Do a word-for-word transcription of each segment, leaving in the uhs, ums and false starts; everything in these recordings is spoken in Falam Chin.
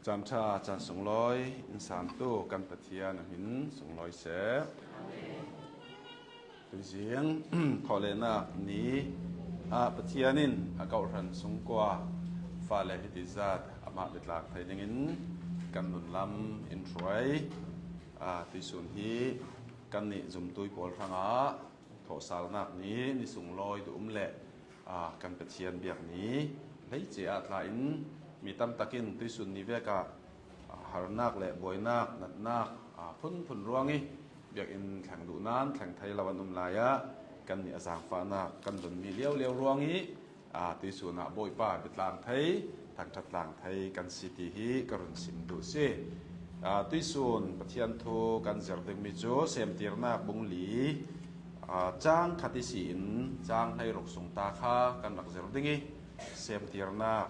Ṭha caan sunglawi in santu kan Pathian a hmin sunglawi seh. Tuizing khawhlenak ni ah Pathian in a kawhhran sungkua fale hiti zat amah biatlang thei dingin kan nunlam in hruai. Aa, tuisun hi kannih zumtui pawl hrangah thawhsalnak ni, ni sunglawi duh um le, aa, kan Pathian biak ni hleice ah tla in mi tamtakin tuisun ni vekah, aa, harnak le buainak, natnak, aa, phunphun ruang i biakinn thleng duh nan thleng thei lo an um lai ah kannih a zangfahnak kan donmi liauliau ruang i, aa, tuisun ah Bawipa biatlang thei, thangṭhat tlang thei kan si ti hi ka run sim duh si. Aa, tuisun Pathian thu kan zir dingmi cu Semtirnak bung li, aa, cang khat i si in cang hleiruk sung ta kha kan rak zir ding i, Semtirnak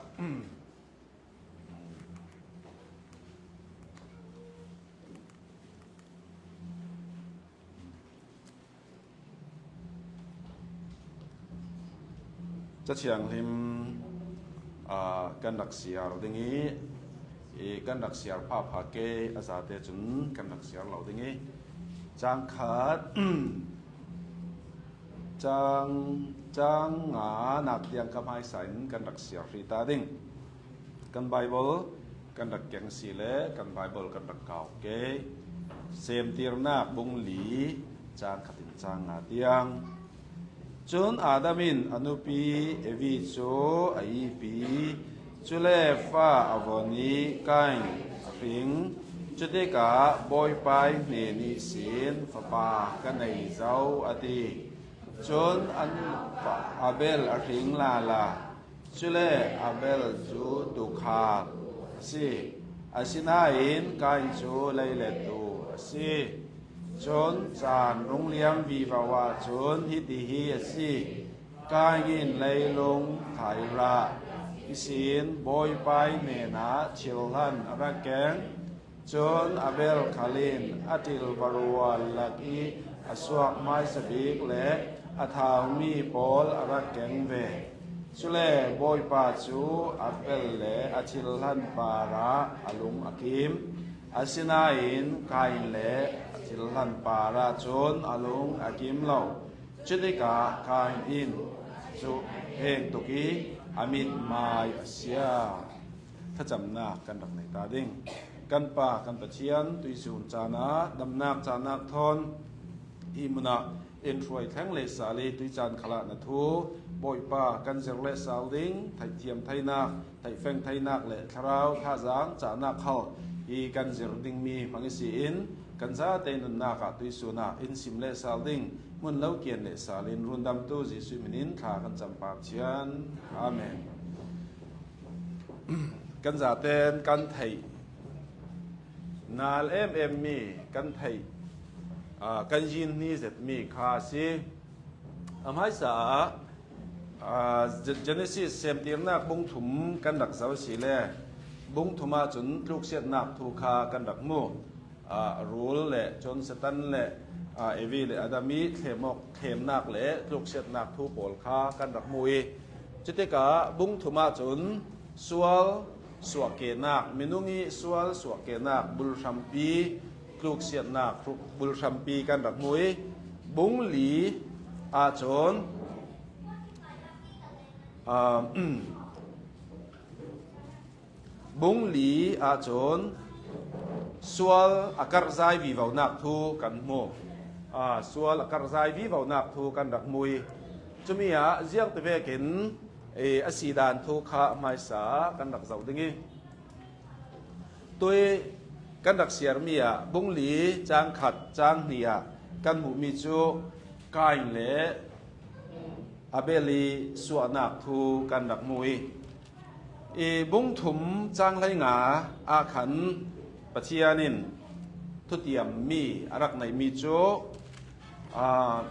Cathianghlim, aa, kan rak siar ding i, i kan rak siar phapha ke, a zate cun kan rak siar lo ding i, cang khat, cang, cang nga nak tiang ka hmaisa in kan rak siar hrih ta ding. Kan Baibal kan rak keng si le kan Baibal kan rak kau ke. Semtirnak bung li cang khat in cang nga tiang. Cun Adam in a nupi Evi cu a ipi, cule fa a von i Kain a hring. Cutikah Bawipa i hnen ihsin, "Fapa ka nei zo," a ti. Cun an pa Abel a hring lala. Cule Abel cu tuukhal a si, asinain Kain cu leilet tu a si. Cun caan rung liam vivo ahcun hiti hi a si: Kain in leilung thairah ihsin Bawipa i hnenah thil hlan a rak keng. Cun Abel khal in a ṭil va rual lak i a suak hmaisa bik le a thaumi pawl a rak keng ve. Cule Bawipa cu Abel le a thil hlan parah a lung a kim, asinain Kain le a thil hlan parah cun a lung a kim lo. Cutikah Kain in cu heng tuk i a mithmai a sia. Thlacamnak kan rak nei ta ding. Kan Pa, kan Pathian, tuizun caan ah damnak caanak thawn hi hmun ah in hruai thleng le sal i tuicaan khalah na thu Bawipa kan zir le sal ding, theihthiam theinak, theihfeng theinak le thlarau thazaang cahnak khal hi kan zir dingmi hmang ihsi in kan zate nunnak ah tuisun ah in sim le sal ding hmun lo kian le sal in rundamtu Jesuh hmin in thla kan cam, Pa Pathian. Amen. Kan zaten kan theih nal em em mi kan theih, aa, kan yin hni zet mi kha a si. A hmaisa ah, aa, Ge-, Genesis Semtirnak bung thum kan rak zoh si le bung thum ah cun tluksiatnak thu kha kan rak hmu. Aa, a rul le cun Satan le, aa, Evi le Adam i thlem awk, thlemnak le tluksiatnak thu pawl kha kan rak hmu i, cutikah bung thum ah cun sual suahkenak, minung i sual suahkenak bulhrampi, tluksiatnak bulhrampi kan rak hmu i, bung li ahcun, aa, bung li ahcun sual a karhzai vivonak thu kan hmu. Aa, sual a karhzai vivonak thu kan rak hmu i, cumi ah ziangti vekin, ee, a si dan thu kha hmaisa kan rak zoh ding i, tui kan rak siarmi ah bung li cang khat cang hnih ah kan hmuhmi cu Kain le Abel i suahnak thu kan rak hmu i, i bung thum cang hleinga ah khan Pathian in thutiammi a rak neihmi cu, aa,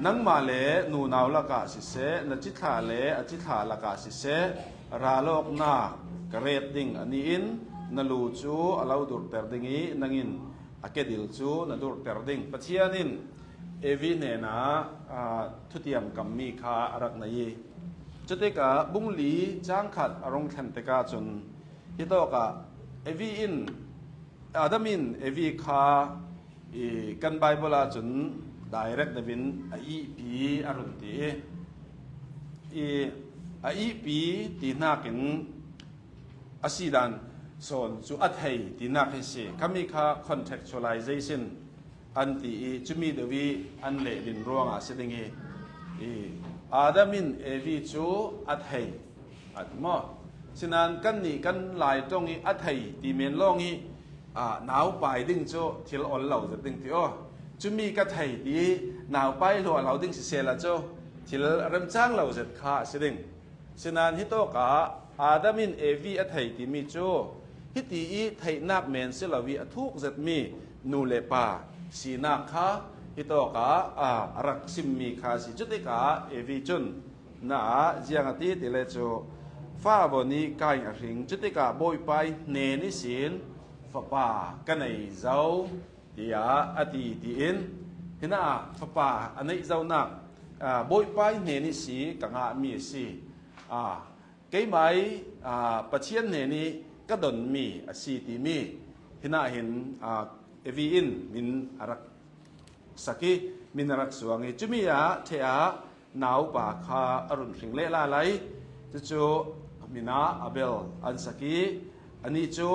nangmah le nunau lakah siseh, na cithlah le a cithlah lakah siseh, ralawknak ka ret ding a ni in na lu cu a lo durter ding i nangin a kedil cu na durter ding. Pathian in Evi hnenah, aa, thutiam kammi kha a rak nei i, cutikah bung li cang khat a rung thlen tikah cun hitawkah Evi in, Adam in Evi kha i kan Bible ah cun direct deuhin a ihpi a run ti i, i a ihpi ti hnakin a si dan sawn cu a thei ti hnak hi si. Khami kha contextualization an ti i, cumi deuh i an lehlin ruangah a si ding i, i Adam in Evi cu a thei a ti maw? Sinan kannih kan Lai ṭong i a thei ti men lawng i, aa, naupai ding cu thil ol lo zet ding ti aw. Cumi ka thei ti i naupai hluah lo ding sisehla cu thil remcang lo zet kha a si ding. Sinan hitawkah Adam in Evi a thei timi cu hiti i theihnak men si lo i a thuk zetmi nu le pa sinak kha hitawkah, aa, a rak simmi kha a si. Cutikah Evi cun, na ah ziang a ti ti le cu, fa von i Kain a hring. Cutikah Bawipa i hnen ihsin, fapa ka nei zo, tiah a ti, tiin, hinah fapa a neih zonak, aa, Bawipa i hnen ihsi ka ngahmi a si. Aa, keimah i, aa, Pathian hnen i ka donmi a si timi hinah hin, aa, Evi in min a rak sak i, min a rak suang i, cumi ah ṭheh ah naupa kha a run hring leh lai lai. Cucu min ah Abel an sak i, anih cu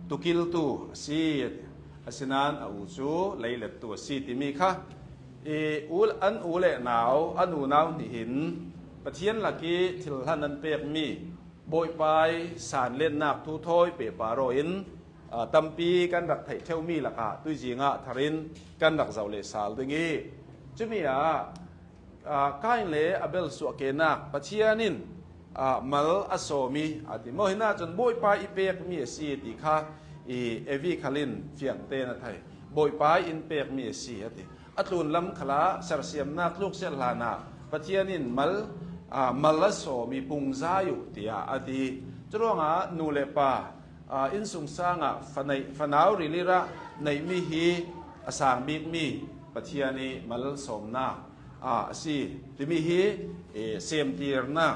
tukiltu a si, asinain a u cu leilettu a si timi kha i, u, an u le nau, an unau hnih hin Pathian lak i thil hlan an pekmi Bawipa i sanlennak thu thawi pehpar aw in, aa, tampi kan rak theih ṭheumi lakah tuizing ah thar in kan rak zoh le sal ding i, cumi ah, aa, Kain le Abel suahkenak Pathian in, aa, mal a sawm i a ti maw? Hinah cun Bawipa i pekmi a si ti kha i Evi khal in fiang tein a thei. Bawipa in pekmi a si a ti. A tlunlam khalah sersiamnak tluk siat hlanah Pathian in mal, aa, mal a sawm i pungzai uh, tiah a ti. Curuangah nu le pa, aa, innsungsang ah fa neih, fanau rili rah neihmi hi a sang bikmi Pathian i mal sawmnak, aa, a si timi hi, e, semtirnak,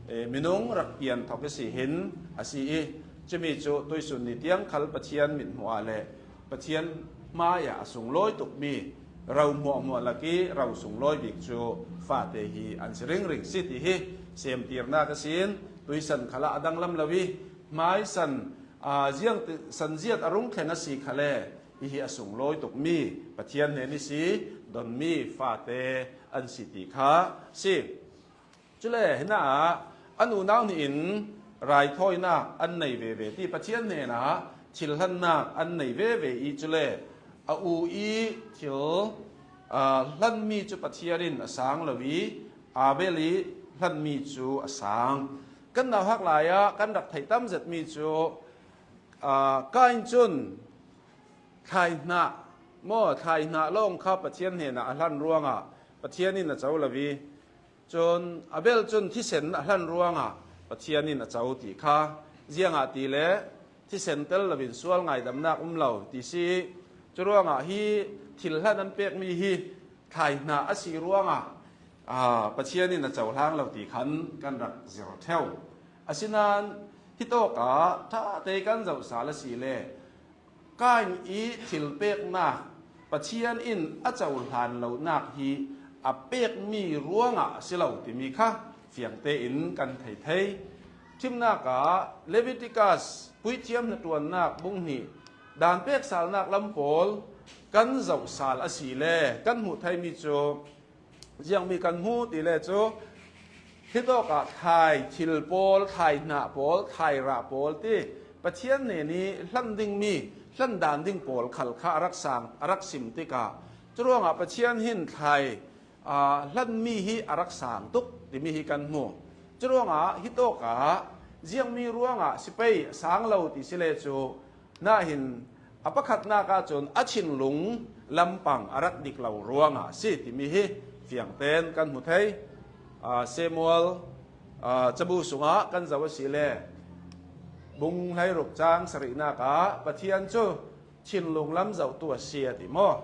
e, minung rak pian thawk i si hin a si i, cumi cu tuisun ni tiang khal Pathian mithmuh ah le Pathian hmaiah a sunglawi tukmi ro hmuahhmuah lak i ro sunglawi bik cu fate hi an si ringring si ti hi semtirnak a sin, tuisan khalah a danglam lo i, hmaisan, aa, ziang ti, sanziat a rung thleng a si khale, hihi a sunglawi tukmi Pathian hnen i si donmi fate an si ti kha si. Cule hinah an unau hnih in raithawinak an nei veve ti, Pathian hnenah thil hlannak an nei veve i, cule a u i thil, aa, hlanmi cu Pathian in a sang lo i, Abel i hlanmi cu a sang. Kan nauhak lai ah kan rak theih tam zetmi cu, aa, Kain cun thlai hnah maw, thlai hnah lawng kha Pathian hnenah a hlan ruangah Pathian in a co lo i, cun Abel cun thisen a hlan ruangah Pathian in a co ti kha, ziangahtile thisen tel loin sual ngaidamnak um lo ti si. Curuangah hi thil hlan an pekmi hi thlai hnah a si ruangah, aa, Pathian in a cohlang lo ti khan kan rak zir ṭheu. Asinain hitawkah ṭha te kan zoh sal a si le, Kain i thilpeknak, Pathian in a cohlan lonak hi a pekmi ruangah a si lo timi kha fiang tein kan thei thei. Ṭhimnak ah Leviticus, Puithiam Hnaṭuannak bung hnih, daan pek salnak lam pawl kan zoh sal a si le kan hmuh theimi cu, ziangmi kan hmu ti le cu, hitawkah thlai thil pawl, thlai hnah pawl, thlai rah pawl ti Pathian hnen i hlan dingmi, hlan dan ding pawl khal kha a rak sang, a rak sim tikah, curuangah Pathian hin thlai, aa, hlanmi hi a rak sang tuk timi hi kan hmu. Curuangah hitawkah ziangmi ruangah si pei a sang lo ti si le cu, nahin a pakhatnak ahcun a thinlung lampang a rak dik lo ruangah a si timi hi fiang tein kan hmu thei. Aa, Samuel, aa, cabu sungah kan zoh a si le, bung hleiruk cang sarihnak ah Pathian cu thinlung lam zohtu a si a ti maw?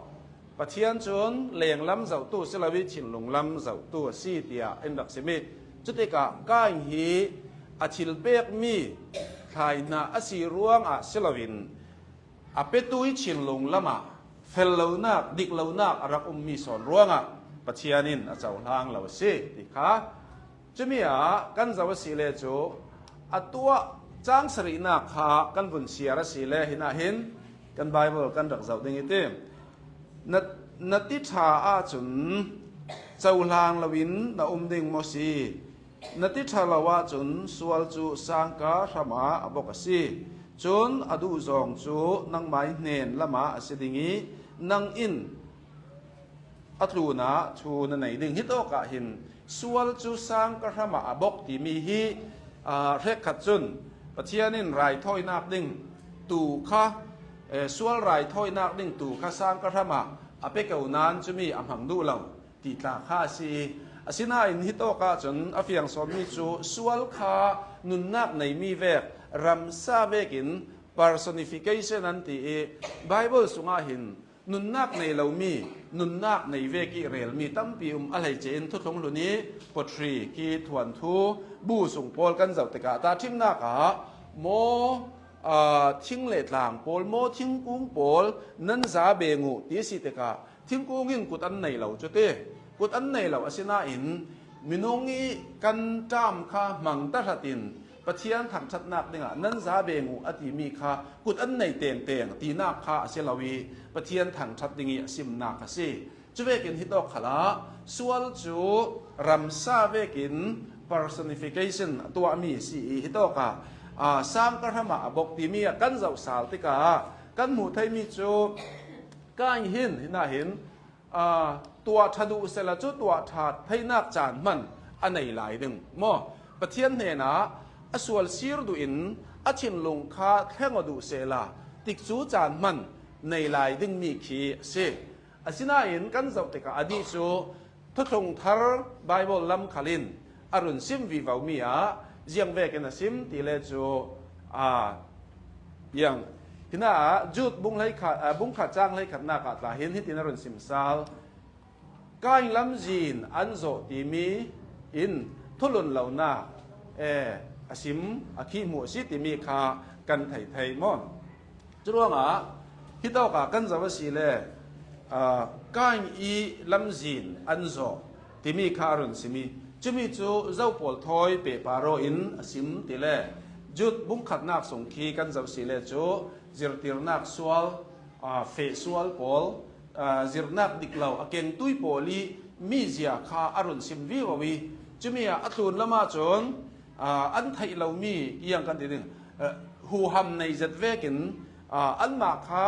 Pathian cun lenglam zohtu si lo i thinlung lam zohtu a si tiah in rak sim i, cutikah Kain hi a thilpekmi thaina a si ruangah si loin a petu i thinlung lamah fel lonak, dik lonak a rak ummi sawn ruangah Pathian in a cohlang lo a si ti kha. Cumi ah kan zoh a si le cu a tuah cang sarihnak kha kan vun siar a si le, hinah hin kan Bible kan rak zoh ding i ti. Na, na ti ṭha ahcun cohlang loin na um ding maw si? Na ti ṭha lo ahcun sual cu sangka hram ah a bok a si. Cun a duhzawng cu nangmah i hnen lamah a si ding i nang in a tlunah thu na nei ding. Hitawk ah hin sual cu sangka hram ah a bok timi hi, aa, hrekkhat cun Pathian in raithawinak ding tu kha, eh, sual raithawinak ding tu kha sangka hram ah a pe ko nain cumi a hmang duh lo ti tla kha a si i, asinain hitawk ah cun a fiang sawnmi cu sual kha nunnak neimi vek ramsa vekin personification an ti i, Bible sungah hin nunnak nei lomi, nunnak nei vek i relmi tampi um a hleice in Thuthlung Hlun i pawṭhri khi thuanthu bu sung pawl kan zoh tikah tahṭhimnak ah maw, aa, thing le tlang pawl, maw thingkung pawl nan za beng uh ti a si tikah, thingkung in kut an nei lo cu ti. Kut an nei lo asinain minung i kan ṭam kha hmang tahratin Pathian thangṭhatnak dingah nan za beng uh a timi kha kut an nei tengteng tinak kha a si lo i Pathian thangṭhat ding i a simnak a si. Cuvekin hitawk khalah sual cu ramsa vekin personification a tuahmi a si i hitawk ah, aa, sangka hram ah a bok timi ah kan zoh sal tikah kan hmuh theimi cu Kain hin, hinah hin, aa, tuah ṭha duh sehla cu tuah ṭha theinak caan hman a nei lai ding maw? Pathian hnenah a sual sir duh in a thinlung kha thleng aw duh sehla tikcu caan hman nei lai dingmi khi a si. Asinain kan zoh tikah a dih cu Thuthlung Thar Bible lam khal in a run sim vivomi ah ziang vekin a sim ti le cu, aa, ziang, hinah Jude bung hleikhat, aa, bung khat cang hleikhatnak ah tla hin hitin a run sim sal. Kain lamzin an zawh timi in thulun lonak, eh, a sim a khi hmuh a si timi kha kan thei thei maw? Curuangah hitawk ah kan zoh a si le, aa, Kain i lamzin an zawh timi kha a run sim i, cumi cu zo pawl thawi pehpar aw in a sim ti le, Jude bung khatnak sung khi kan zoh si le cu zirtirnak sual, aa, feh sual pawl, aa, zirnak dik lo a kengtui pawl i mizia kha a run sim vivo i, cumi ah a tlun lamah cun, aa, an theih lomi, iang kan ti ding, aa, huham nei zet vekin, aa, anmah kha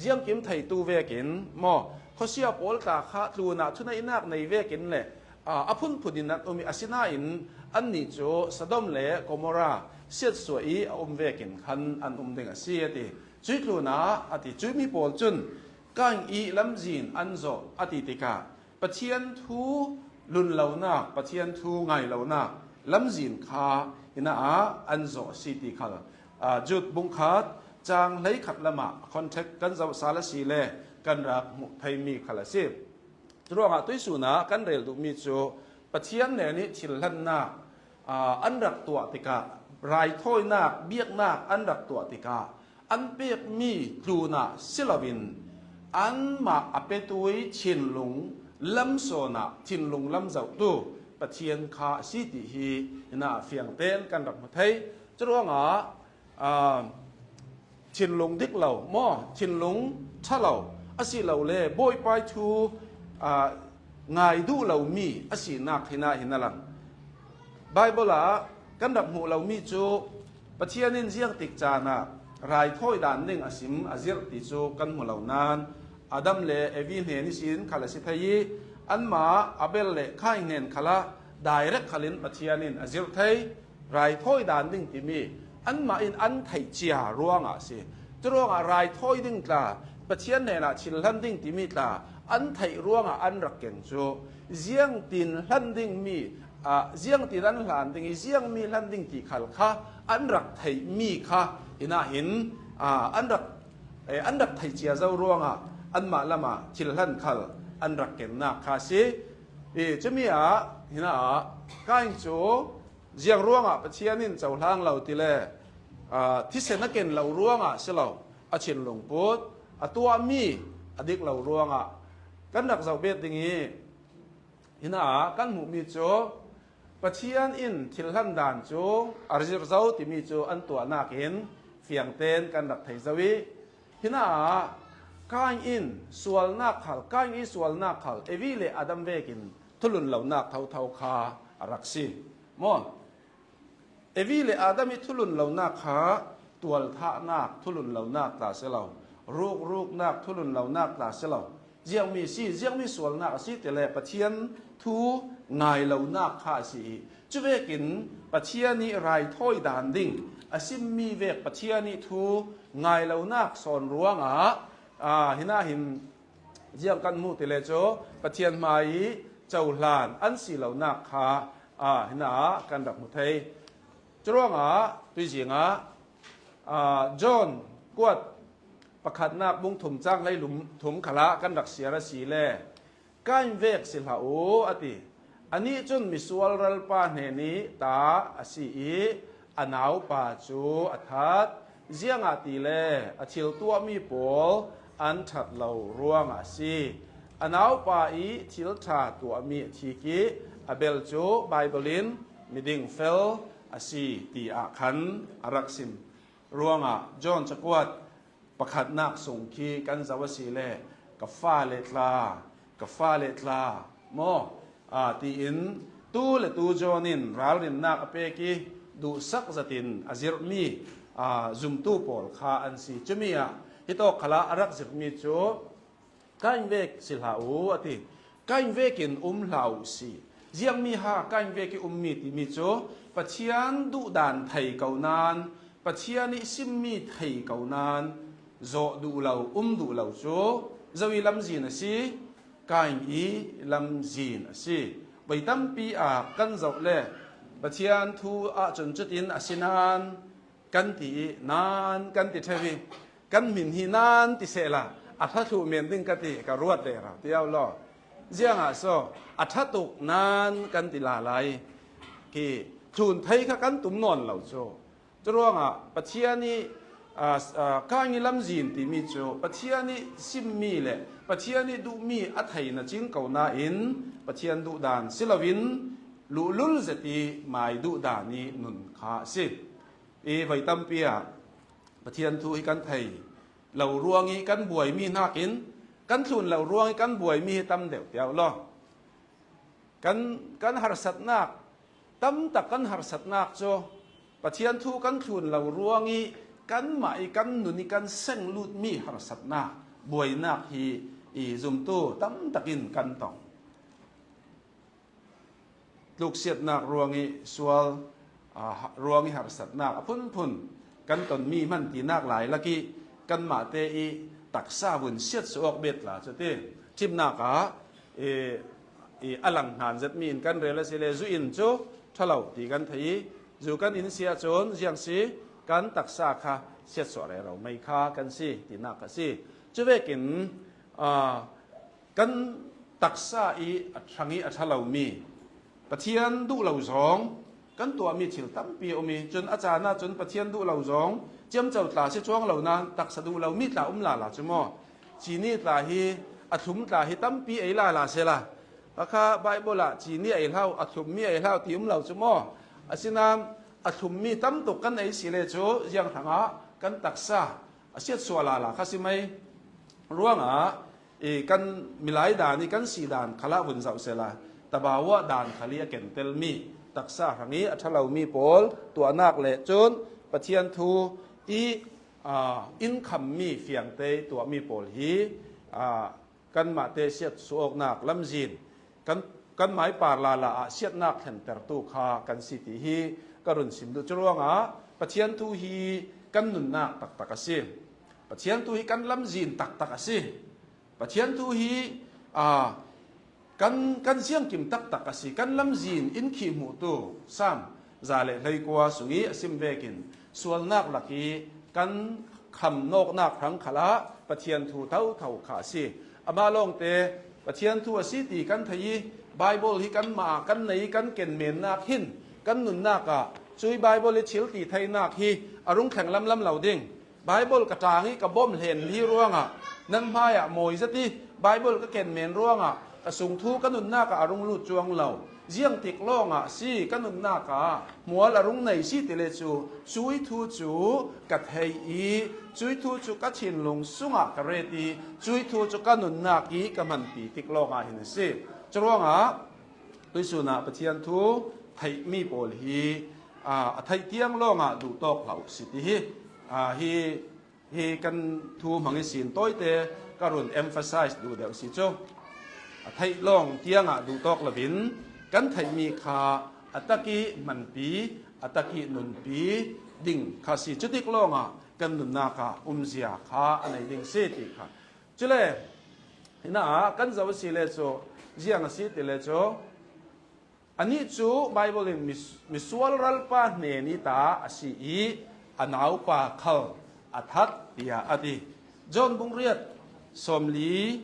ziangkim theitu vekin maw, khuasia pawl tla kha tlunah thuneihnak nei vekin le, aa, a phunphun in an um i, asinain annih cu Sodom le Gomorrah siatsuah i a um vekin khan an um ding a si, a ti. Cuih tlunah a ti, cuih mi pawl cun Kain i lamzin an zawh a ti tikah Pathian thu lunlonak, Pathian thu ngailonak lamzin kha hinah an zawh a si ti khal, aa, Jude bung khat cang hleikhat lamah context kan zoh sal a si le kan rak hmuh theimi khal a si. Curuangah tuisun ah kan rel duhmi cu Pathian hnen i thil hlannak, aa, an rak tuah tikah, raithawinak, biaknak an rak tuah tikah, an pekmi tlunah si loin anmah a petu i thinlung lam sawn ah thinlung lam zohtu Pathian kha a si ti hi hinah fiang tein kan rak hmu thei. Curuangah, aa, thinlung dik lo maw, thinlung ṭha lo a si lo le Bawipa i thu, aa, ngai duh lomi a sinak hinah hin a lang. Bible ah kan rak hmuh lomi cu Pathian in ziangtik caan ah raithawi dan ding a sim a zirh ti cu kan hmu lo nain Adam le Evi hnen ihsin khal a si thei i anmah Abel le Kain hnen khalah direct khalin Pathian in a zirh thei. Raithawi dan ding timi anmah in an theih cia ruangah a si. Curuangah raithawi ding tla, Pathian hnenah thil hlan ding timi tla an theih ruangah an rak keng cu, ziangtin hlan dingmi, aa, ziangtin an hlan ding i, ziangmi hlan ding ti khal kha an rak theihmi kha hinah hin, aa, an rak, eh, an rak theih cia zo ruangah anmah lamah thil hlan khal an rak kennak kha a si. I, cumi ah hinah Kain cu ziang ruangah Pathian in cohlang lo ti le aa, thisen a ken lo ruangah si lo, a thinlung put, a tuahmi a dik lo ruangah kan rak zoh bet ding i, hina ah kan hmuhmi cu Pathian in thil hlan dan cu a zir zo timi cu an tuahnak in fiangten kan rak thei zo i, hina ah Kain in sualnak khal, Kain i sualnak khal Evi le Adam vekin thulun lonak thotho kha a rak si. Maw? Evi le Adam i thulun lonak kha tualthahnak thulun lonak tla si lo, rukruknak thulun lonak tla si lo. Ziangmi si, ziangmi sualnak a si ti le Pathian thu ngai lonak kha a si i, cuvekin Pathian i raithawi dan ding a simmi vek Pathian i thu ngai lonak sawn ruangah, aa, hina hin ziang kan hmuh ti le cu Pathian hmai i cohlan an si lonak kha, aa, hina ah kan rak hmu thei. Curuangah tuizingah, aa, John kuat pakhatnak bung thum cang hlei lum thum khalah kan rak siar a si le, Kain vek si hlah u, a ti. Anih cun misual ralpa hnen i ta a si i, a naupa cu a that, ziangahtile a thil tuahmi pawl an ṭhat lo ruangah a si. A naupa i thil ṭha tuahmi a thik i, a bel cu Baibal in miding fel a si, tiah khan a rak sim ruangah John cakuat pakhatnak sung khi kan zoh a si le, ka fale tla, ka fale tla, maw? Aa, tiin tu le tu John in ralrinnak a pek i duhsak zetin a zirhmi, aa, zumtu pawl kha an si. Cumi ah hitawk khalah a rak zirhmi cu Kain vek si hlah u, a ti. Kain vekin um hlah u si. Ziangmi ha Kain vek i ummi timi cu Pathian duhdan thei ko nain, Pathian i simmi thei ko nain, zawh duh lo, um duh lo cu zo i lamzin a si? Kain i lamzin a si. Voi tampi ah kan zoh le Pathian thu ah cun cutin a si nain, kan ti i, nain kan ti ṭheu i, kan hmin hi nain ti sehla, a ṭha thluh men ding ka ti, ka ruat rero ti au law. Ziangah so, a ṭha tuk nain kan ti lala i, khi thlun thei kha kan tum nawn lo cu. Curuangah Pathian i, aa, aa, Kain i lamzin timi cu Pathian i simmi le Pathian i duhmi a theihna cing ko nain Pathian duhdan si loin luhlul zet i mai duhdan i nun kha a si. I voi tampi ah Pathian thu hi kan thei lo ruang i kan buaimi hnakin, kan thlun lo ruang i kan buaimi hi tam deuh tiau law. Kan, kan harsatnak, tam tak kan harsatnak cu Pathian thu kan thlun lo ruang i kanmah i kan nun i kan seng lutmi harsatnak, buainak hi i zumtu tam takin kan tong. Tluksiatnak ruang i sual, aa, ha-, ruang i harsatnak a phunphun kan tonmi hman tinak lai lak i kanmahte i taksa vun siatsuah awk bet tla cu ti. Ṭhimnak ah i, i a lang hnan zetmi in kan rel a si le, zu in cu ṭha lo ti kan thei i, zu kan in si ahcun ziang si, kan taksa kha siatsuah rero mai kha kan si tinak a si. Cuvekin, aa, kan taksa i a hrang i a ṭha lomi, Pathian duh lo zong kan tuahmi thil tampi a um i, cun a caan ah cun Pathian duh lo zong ciamco tla si cuang lo nain taksa duh lomi tla um lala cu maw? Cini tla hi, a thlum tla hi tampi ei lala sehla, kha Baibal ah cini ei hlau, a thlummi ei hlau ti um lo cu maw? Asinain a thlummi tam tuk kan ei si le cu ziang hrangah kan taksa a siatsuah lala kha si mai. Ruangah i kan milai dan i kan si dan khalah vun zoh sehla, tabawa dan khal i a kentelmi, taksa hrang i a ṭha lomi pawl tuahnak le cun Pathian thu i, aa, in khammi fiangte tuahmi pawl hi, aa, kanmahte siatsuah awknak lamzin kan, kanmah i par lala ah siatnak thlentertu kha kan si ti hi ka run sim duh. Curuangah Pathian thu hi kan nunnak taktak a si. Pathian thu hi kan lamzin taktak a si. Pathian thu hi, aa, kan, kan ziangkim taktak a si. Kan lamzin in khi hmuhtu Sam za le hleikua sung i a sim vekin sualnak lak i kan khamnawknak hrang khalah Pathian thu thotho kha a si. Amah lawngte Pathian thu a si ti kan thei i, Baibal hi kanmah ah kan nei i kan kenmennak hin kan nunnak ah Cui Bible i thil ti theinak hi a rung thleng lamlam lo ding. Bible ka ṭang i ka bawm hlen hi ruangah nan hmaiah mawi zet i Bible ka ken men ruangah ka sung thu ka nunnak ah a rung lut cuang lo. Ziang tik lawngah si ka nunnak ah hmual a rung nei si ti le cu cui thu cu ka thei i cui thu cu ka thinlung sungah ka ret i cui thu cu ka nunnak i ka hmanpi tik lawngah hin a si. Curuangah tuisun ah Pathian thu theihmi pawl hi, aa, a theih tiang lawngah duhtawk hlah uh si ti hi, aa, hi, hi kan thu hmang ihsin tawite ka run emphasize duh deuh si cu. A theih lawng tiangah duhtawk loin kan theihmi kha a tak i hmanpi, a tak i nunpi ding kha si. Cutik lawngah kan nunnak ah umzia kha a nei ding si ti kha. Cule, hinah kan zoh a si le cu, ziang a si ti le cu, anih cu Bible in mis-, misual ralpa hnen i ta a si i a naupa khal a that, tiah a ti. John bung riat sawmli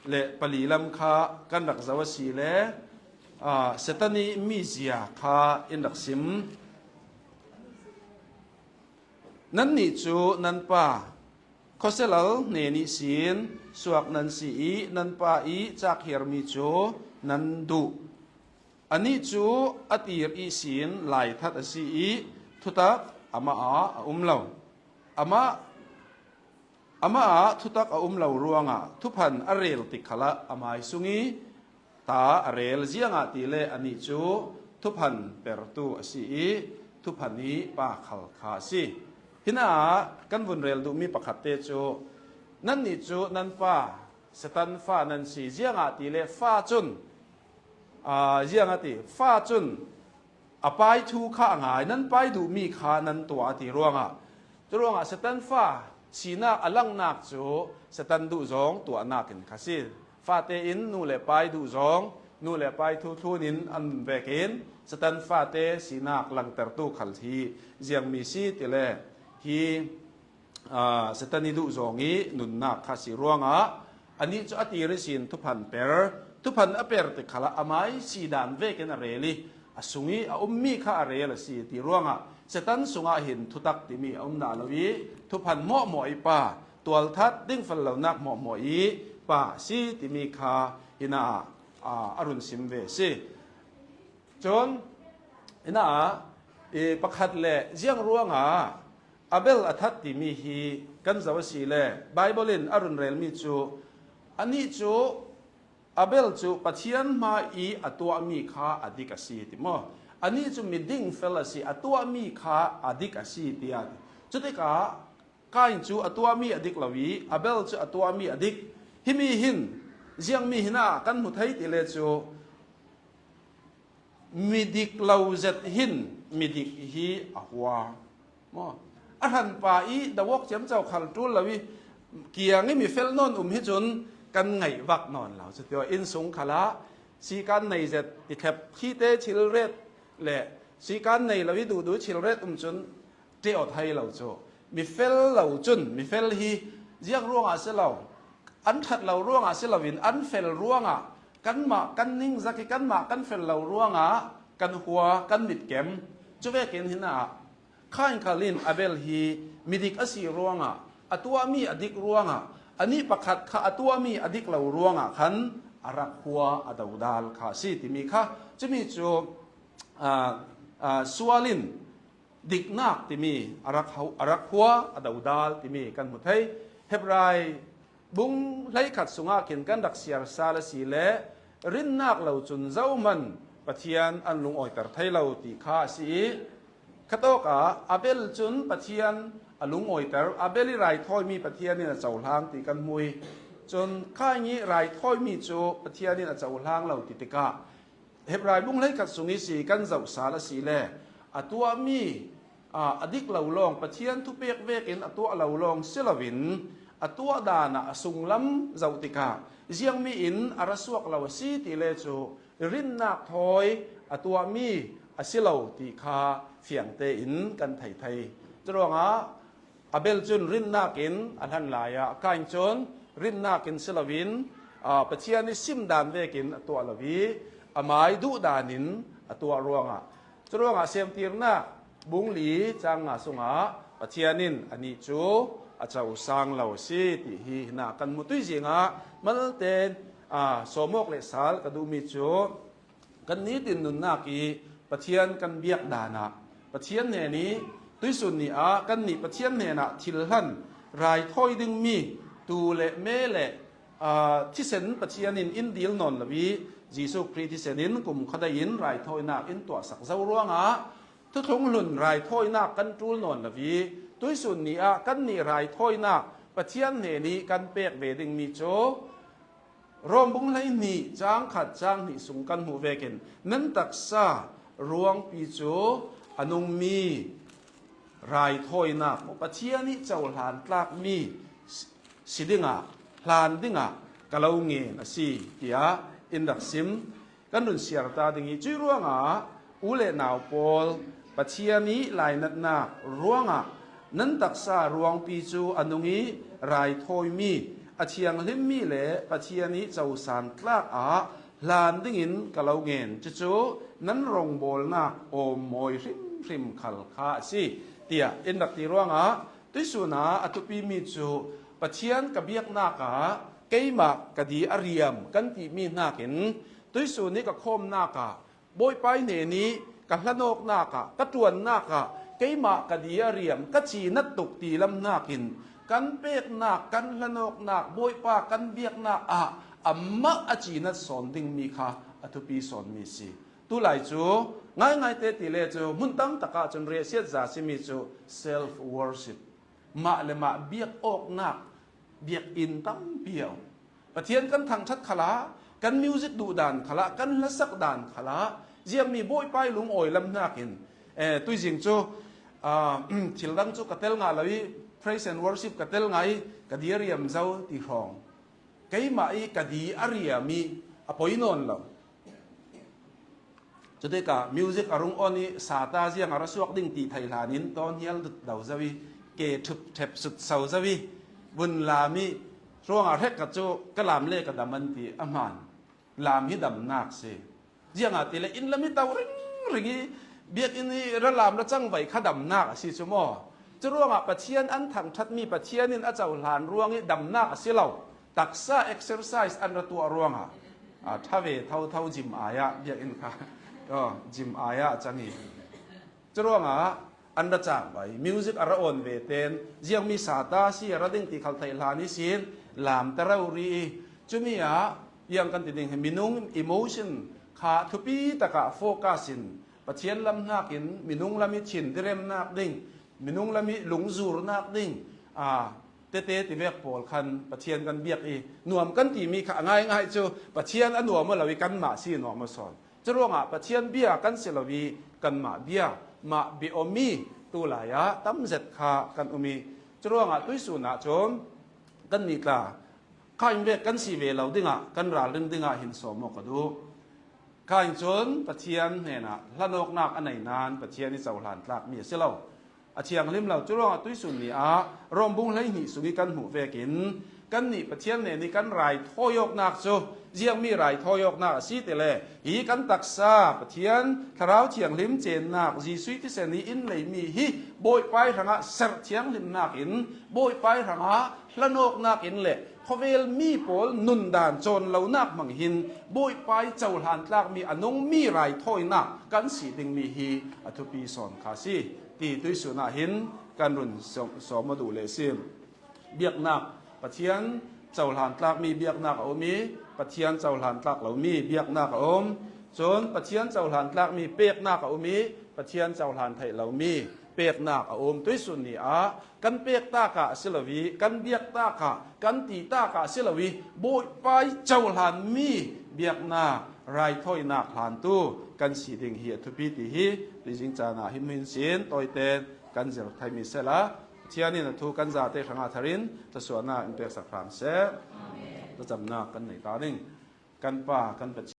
le pali lam kha kan rak zoh a si le, aa, Satan i mizia kha in rak sim. Nannih cu nan pa khuaselal hnen ihsin suak nan si i nan pa i cakhiarmi cu nan duh. Anih cu a tir ihsin laithat a si i thutak amah ah a um lo. Amah, amah ah thutak a um lo ruangah thuphan a rel tik khalah a mai sung i ta a rel, ziangahtile anih cu thuphan pertu a si i thuphan i pa khal kha a si. Hinah kan vun rel duhmi pakhatte cu, nannih cu nan pa Satan fa nan si, ziangahtile fa cun, aa, ziangahti fa cun a pai thu kha a ngai, nan pai duhmi kha nan tuah a ti ruangah, curuangah Satan fa sinak a langnak cu Satan duh zong tuahnak in kha si. Fate in nu le pai duh zong, nu le pai thu thlun in an vekin Satan fate sinak langtertu khal hi ziangmi si tile hi, aa, Satan i duh zong i nunnak kha si ruangah anih cu a tir ihsin thuphan per, thuphan a per tik khalah amai si dan vekin a rel i a sung i a ummi kha a rel a si ti ruangah Satan sungah hin thutak timi a um dah lo i thuphan mawhmawh i pa, tualthat dingfel lonak mawhmawh i pa a si timi kha hinah, aa, a run sim ve a si. Cun, hinah, i pakhat le ziang ruangah Abel a that timi hi kan zoh a si le Bible in a run relmi cu, anih cu Abel cu Pathian hma i a tuahmi kha a dik a si ti maw? Anih cu miding fel a si, a tuahmi kha a dik a si, tiah a ti. Cutikah Kain cu a tuahmi a dik lo i Abel cu a tuahmi a dik. Himi hin, ziangmi hinah kan hmu thei ti le cu, midik lo zet hin midik hi a hua. Maw? A hranpa i dawk ciamco khal ṭul lo i kiang i mi fel nawn um hi cun kan ngaih vak nawn lo. Cuti inn sung khalah sikan nei zet i thlep, thite thilret le sikan nei lo i duhduh thilret um cun ṭih aw thei lo cu. Mi fel lo cun, mi fel hi ziang ruangah a si lo, an ṭhat lo ruangah a si loin an fel ruangah kanmah kan ningzak i kanmah kan fel lo ruangah kan hua, kan mitkem. Cuvekin hinah Kain khal in Abel hi midik a si ruangah, a tuahmi a dik ruangah, anih pakhat kha a tuahmi a dik lo ruangah khan a rak hua a dodal kha a si timi kha. Cumi cu, aa, aa, sual in diknak timi a rak hau-, a rak hua a dodal timi kan hmu thei. Hebrai bung hleikhat sungah khin kan rak siar sal a si le rinnak lo cun zohman Pathian an lungawiter thei lo ti kha a si i, khatawkah Abel cun Pathian a lungawiter, Abel i raithawimi Pathian in a cohlang ti kan hmu i, cun Kain i raithawimi cu Pathian in a cohlang lo ti tikah, Hebrai bung hleikhat sung i si kan zoh sal a si le a tuahmi, aa, a dik lo lawng, Pathian thupek vekin a tuah lo lawng si loin a tuah dan ah a sunglam zoh tikah ziangmi in a ra suak lo a si ti le cu rinnak thawi a tuahmi a si lo ti kha fiang tein kan thei thei. Curuangah Abel cun rinnak in a hlan lai ah, Kain cun rinnak in si loin, aa, Pathian i sim dan vekin a tuah lo i, amai duh dan in a tuah ruangah, Curuangah Semtirnak bung li cang nga sungah Pathian in anih cu a co sang lo a si ti hi hinah kan hmu. Tuizingah malte sawmawk le sal ka duhmi cu kan nitin nunnak i Pathian kan biak danah Pathian hnen i tuisun ni ah kannih Pathian hnenah thil hlan raithawi dingmi tuu le me le thisen Pathian in in dil nawn lo i Jesuh Khrih thisen in kumkhua dai in raithawinak in tuahsak zo ruangah thuthlung hlun raithawinak kan ṭul nawn lo i tuisun ni ah kannih raithawinak Pathian hnen i kan pek ve dingmi cu Rom bung hleihnih cang khat cang hnih sung kan hmuh vekin nan taksa ruangpi cu a nungmi raithawinak maw Pathian i cohlan tlakmi si dingah hlan dingah ka lo ngen a si tiah in rak sim kan run siar ta ding i cuih ruangah u le nau pawl Pathian i lainatnak ruangah nan taksa ruangpi cu a nung i raithawimi a thianghlimmi le Pathian i cohlan tlak ah hlan dingin ka lo ngen. Cucu nan rawngbawlnak awmmawi hrimhrim khal kha a si, tiah in rak ti ruangah tuisun ah a thupimi cu Pathian ka biaknak ah keimah ka di a riam kan timi hnakin tuisun i ka khawmnak ah Bawipa hnen i ka hlanawknak ah ka ṭuannak ah keimah ka di a riam ka cinat tuk ti lam hnakin kan peknak kan hlanawknak Bawipa kan biaknak ah amah a cinat sawn dingmi kha a thupi sawnmi si. Tulai cu ngaingai te ti le cu hmun tam takah cun riahsiat za simi cu self worship, mah le mah biak awknak biakinn tampi a um. Pathian kan thangṭhat khalah kan music duh dan khalah kan hlasak dan khalah ziangmi Bawipa i lungawi lam hnakin eh, tuizing cu ah, thil dang cu ka tel ngah lo i praise and worship ka tel ngah i ka di a riam zo ti hrawng keimah i ka di a riam i a poi nawn lo. Cutikah music a rung on i sata ziang a ra suak ding ti thei hlanin tawn hial dut do zo i ke ṭhup ṭhep sut so zo i vun lam i ruangah hrek ka cu ka lam le ka dam an ti a hmaan. Lam hi damnak si. Ziangahtile inn lam hi to ringring i biakinn i ra lam ra cangvai kha damnak a si cu maw? Curuangah Pathian an thangṭhatmi Pathian in a cohlan ruang i damnak a si lo. Taksa exercise an ra tuah ruangah a ṭha ve thotho gym ai ah biakinn kha aw, gym ai ah a cang i curuangah an ra cangvai music a ra awn ve ten ziangmi sata si a ra ding ti khal theih hlan ihsin lam ta rori i cumi ah ziang kan ti ding hi minung emotion kha thupi takah focus in Pathian lam hnakin minung lam i thin diremnak ding minung lam i lungzurnak ding a tete tivek pawl khan Pathian kan biak i nuam kan timi kha a ngaingai cu Pathian a nuam aw lo i kanmah si nuam aw sawn. Curuangah Pathian bia kan si lo i kanmah bia mah bia awmi tulai ah tam zet kha kan um i curuangah tuisun ah cun kannih tla kha in vek kan si ve lo dingah kan ralring dingah hin sawm aw ka duh. Kha in cun Pathian hnenah hlanawknak a nei nain Pathian i cohlan tlakmi a si lo. A thianghlim lo. Curuangah tuisun ni ah Rom bung hleihnih sung i kan hmuh vekin kannih Pathian hnen i kan raithawi awknak cu ziangmi raithawi awknak a si tile hi kan taksa Pathian Thlarau Thianghlim cennak Jesuh thisen i in leimi hi Bawipa i hrangah serh thianghlimnak in Bawipa i hrangah hlanawknak in le khawvel mi pawl nundan cawn lonak hmang hin Bawipa i cohlan tlakmi a nungmi raithawinak kan si dingmi hi a thupi sawn kha si ti tuisun ah hin kan run sawm aw duh le si. Biaknak Pathian cohlan tlakmi biaknak a um i Pathian cohlan tlak lomi biaknak a um. Cun Pathian cohlan tlakmi peknak a um i Pathian cohlan theih lomi peknak a um. Tuisun ni ah kan pek takah a si lo i kan biak takah kan ti takah a si lo i Bawipa i cohlanmi biaknak raithawinak hlantu kan si ding hi a thupi ti hi tuizing caan ah hi hmuhin sin tawite kan zir theimi sehla Pathian in a thu kan zate hrangah thar in thlasuahnak in peksak hram seh. Thlacamnak kan nei ta ding. Kan Pa, kan Pathian